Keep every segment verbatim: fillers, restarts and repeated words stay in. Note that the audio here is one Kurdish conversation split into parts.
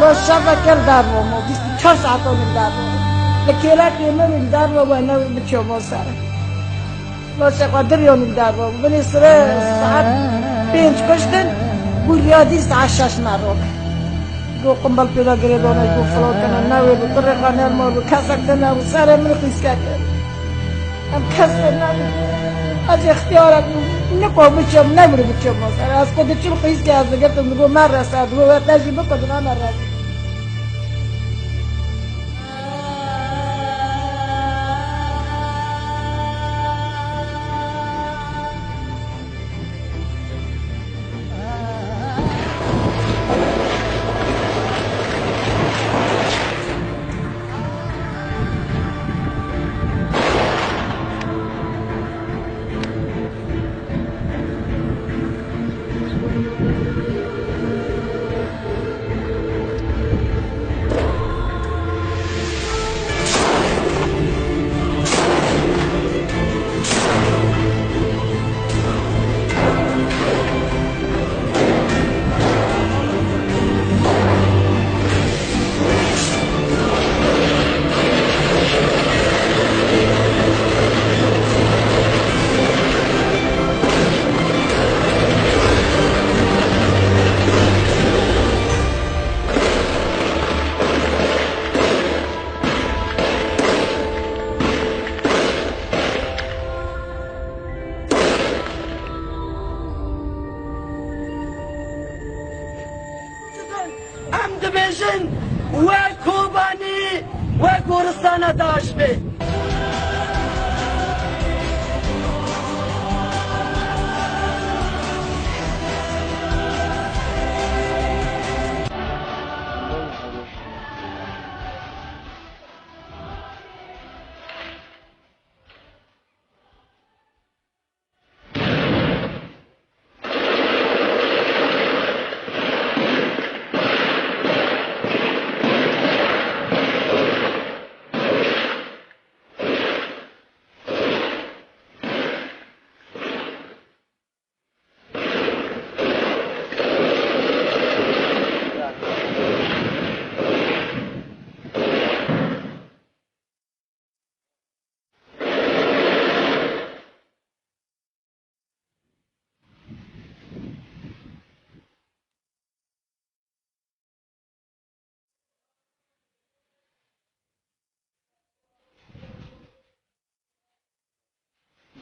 Şeva ker darbo mo, bîst û çar saeto min darbo. Li kêlekê min min darbo we ne biçomo ser. Laşê xwe diryo min darbo. Binê sire saet pênc kuştin, bû ya dî saet şeş me rok. Go qumbel pêda girêdane, go filokene, newê bû, kurê xwe nermo bû, kesek te nebû, serê min xwîske kir. Em kes te nebû. Ez ixtiyara bû, niko biçim, nebû biçim. Ez ku diçim xwîske ez digirtim, digo me rese, digo we te jî biko, digo me rese. Em dibêjin, we Kobanî, we goristana DAIŞ bê.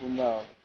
Bunda.